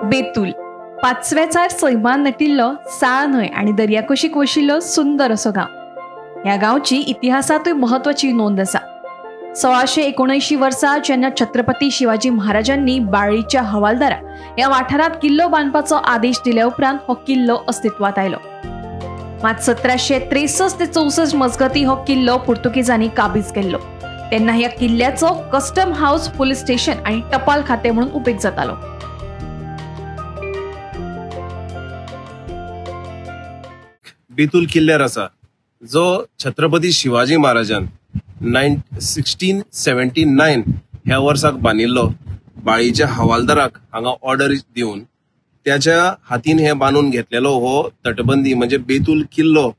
बेतूल पाचव्याचार सैमान नटिल्लो साळ न्हंय आनी दर्याकुशीक वशिल्लो सुंदर असो गांव. ह्या गांवची इतिहासांतूय म्हत्वाची नोंद आसा. 1679 वर्सा जेन्ना छत्रपती शिवाजी महाराजांनी बाळीच्या हवालदाराक ह्या वाठारांत किल्लो बांदपाचो आदेश दिल्या उपरांत हो किल्लो अस्तित्वात आयलो. मात 1763 ते 64 मजगती हो किल्लो पुर्तुगेजांनी काबीज केल्लो. तेन्ना ह्या किल्ल्याचो कस्टम हाऊस, पोलीस स्टेशन आनी टपाल खाते म्हणून उपेग जातालो. बेतूल किल्ल्यार आसा जो छत्रपती शिवाजी महाराजान 1679 ह्या वर्साक बांदिल्लो. बाळीच्या हवालदाराक हांगा ऑर्डर दिवन त्याच्या हातीन हे बांदून घेतलेलो हो तटबंदी म्हणजे बेतूल किल्लो.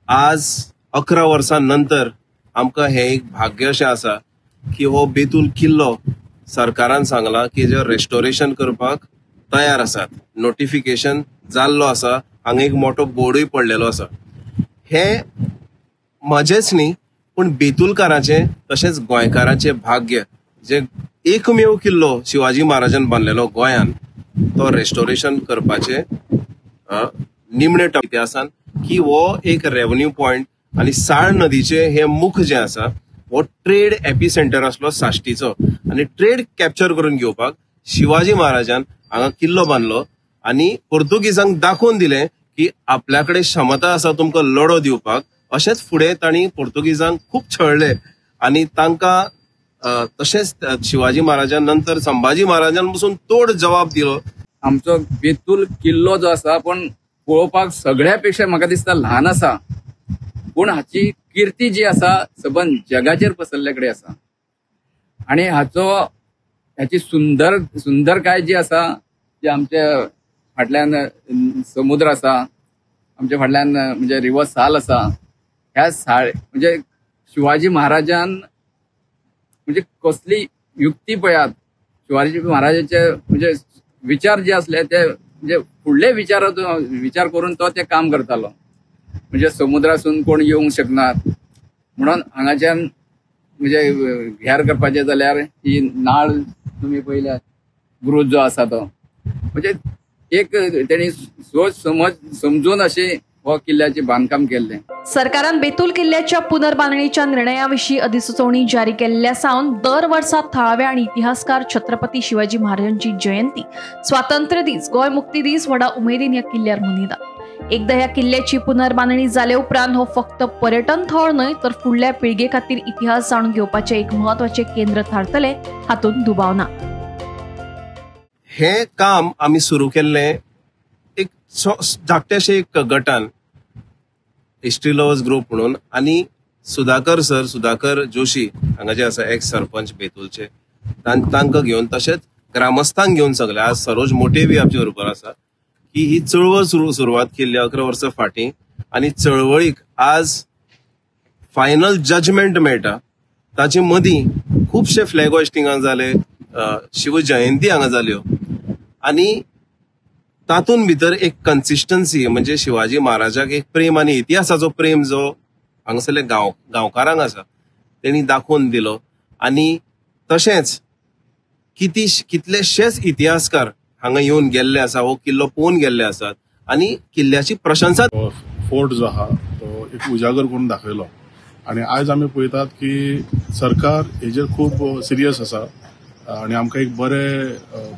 आज 11 वर्सां नंतर आमकां हें एक भाग्य अशें आसा की हो बेतूल किल्लो सरकारान सांगला की जे रेस्टोरेशन करपाक तयार आसात. नोटिफिकेशन जाल्लो आसा, हांगा एक मोठो बोर्डूय पडलेलो आसा. हे म्हजेच न्ही पूण बेतुलकारांचें तशेंच गोंयकारांचें भाग्य जे एकमेव किल्लो शिवाजी महाराजान बांदलेलो गोंयान तो रेस्टोरेशन करपाचें निमणे इतिहासान की हो एक रेवन्यू पॉयंट आनी साळ नदीचें हें मुख जें आसा हो ट्रेड एपी सेंटर आसलो साश्टीचो आनी ट्रेड कॅप्चर करून घेवपाक शिवाजी महाराजान हांगा किल्लो बांदलो आनी पोर्तुगीजांक दाखोवन दिलें की आपल्या कडेन क्षमता आसा तुमकां लढो दिवपाक. अशेंच फुडें तांणी पोर्तुगीजांक खूब छळले आनी तांकां तशेंच शिवाजी महाराजान नंतर संभाजी महाराजान पसून तोड जबाब दिलो. आमचो बेतूल किल्लो जो आसा पण पळोवपाक सगळ्या पेक्षा म्हाका दिसता ल्हान आसा, पूण हाची किर्ती जी आसा सबंद जगाचेर पसरल्ले कडेन आसा. आनी हाची सुंदर सुंदरकाय जी आसा जी आमच्या फाटल्यान समुद्र आसा, आमच्या फाटल्यान म्हणजे रिवर साल आसा. ह्या साळ म्हणजे शिवाजी महाराजान म्हणजे कसली युक्ती पळयात, शिवाजी महाराजाचे म्हणजे विचार जे असले ते म्हणजे फुडले विचार करून तो ते काम करतालो. म्हणजे समुद्रासून कोण येवंक शकनात म्हणून हांगाच्यान म्हणजे घेर करपाचें जाल्यार ही नाळ तुमी पळयल्यार बुरूज जो आसा तो म्हणजे एक तेणी सोच समज समजून अशें हो किल्ल्याचें बांदकाम केल्लें. सरकारान बेतूल किल्ल्याच्या पुनर्बांदणीच्या निर्णयाविशीं अधिसुचोवणी जारी केल्ल्या सावन दर वर्सा थळावे आनी इतिहासकार छत्रपती शिवाजी महाराजांची जयंती, स्वातंत्र्य दीस, गोंय मुक्ती दीस व्हडा उमेदीन ह्या किल्ल्यार मनयतात. एकदा ह्या किल्ल्याची पुनर्बांदणी जाले उपरांत हो फक्त पर्यटन थळ न्हय तर फुडल्या पिळगे खातीर इतिहास जाणून घेवपाचें एक म्हत्वाचें केंद्र थारतलें हातूंत दुबाव ना. हें काम आमी सुरू केल्लें एक धाकट्याशे एक गटान, हिस्ट्री लवर्स ग्रुप म्हणून, आनी सुधाकर सर, सुधाकर जोशी हांगा जे आसा एक्स सरपंच बेतूलचे, तांकां घेवन तशेंच ग्रामस्थांक घेवन सगळे आज सरोज मोटे बी आमचे बरोबर आसा की ही चळवळ सुरवात केल्ली 11 वर्सां फाटीं आनी चळवळीक आज फायनल जजमेंट मेळटा. ताचे मदीं खुबशे फ्लॅग होस्टिंगां जाले, शिवजयंती हांगा जाल्यो आनी तातूंत भितर एक कन्सिस्टन्सी म्हणजे शिवाजी महाराजाक एक प्रेम आनी इतिहासाचो प्रेम जो हांगासरले गांवकारांक आसा तेणी दाखोवन दिलो. आनी तशेंच कितलेशेच इतिहासकार हांगा येवन गेल्ले आसा, हो किल्लो पळोवन गेल्ले आसात आनी किल्ल्याची प्रशंसा. फोर्ट जो आहा तो एक उजागर करून दाखयलो आनी आयज आमी पळयतात की सरकार हेजेर खूब सिरियस आसा आनी आमकां एक बरे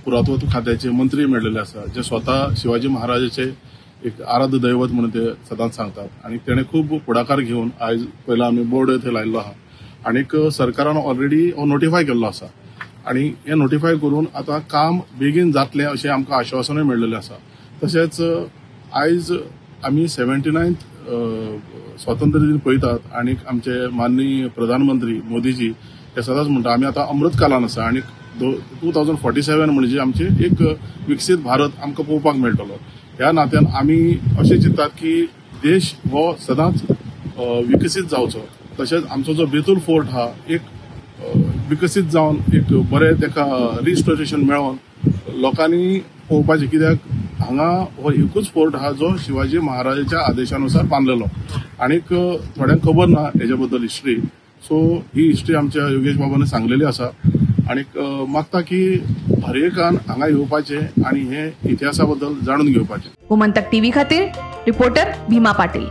पुरातत्व खात्याचे मंत्री मेळिल्ले आसा जे स्वता शिवाजी महाराजाचे एक आराध्य दैवत म्हणून ते सदांच सांगतात आनी तेणें खूब फुडाकार घेवन आयज पयला आमी बोर्ड थंय लायिल्लो आहा आनीक सरकारान ऑलरेडी हो नोटिफाय केल्लो आसा आनी हें नोटिफाय करून आतां काम बेगीन जातलें अशें आमकां आश्वासनूय मेळिल्लें आसा. तशेंच आयज आमी 79th स्वातंत्र्य दिन पळयतात आनी आमचे माननीय प्रधानमंत्री मोदीजी हे सदांच म्हणटा आमी आतां अमृतकालान आसा आनी 2047 म्हणजे आमचे एक विकसीत भारत आमकां पळोवपाक मेळटलो. ह्या नात्यान आमी अशें चिंतात की देश हो सदांच विकसीत जावचो, तशेंच आमचो जो बेतूल फोर्ट आहा एक विकसीत जावन एक बरें ताका रिस्टोरेशन मेळोवन लोकांनी पळोवपाचें, कित्याक हांगा हो एकूच फोर्ट आहा जो शिवाजी महाराजाच्या आदेशानुसार बांदलेलो आनीक थोड्यांक खबर ना हेच्या बद्दल हिस्ट्री. सो ही हिस्ट्री आमच्या योगेश बाबान सांगलेली आसा आनी मागता की हर एकान हांगा येवपाचें आनी हे इतिहासा बद्दल जाणून घेवपाचें. गोमंतक टीव्ही खातीर रिपोर्टर भीमा पाटील.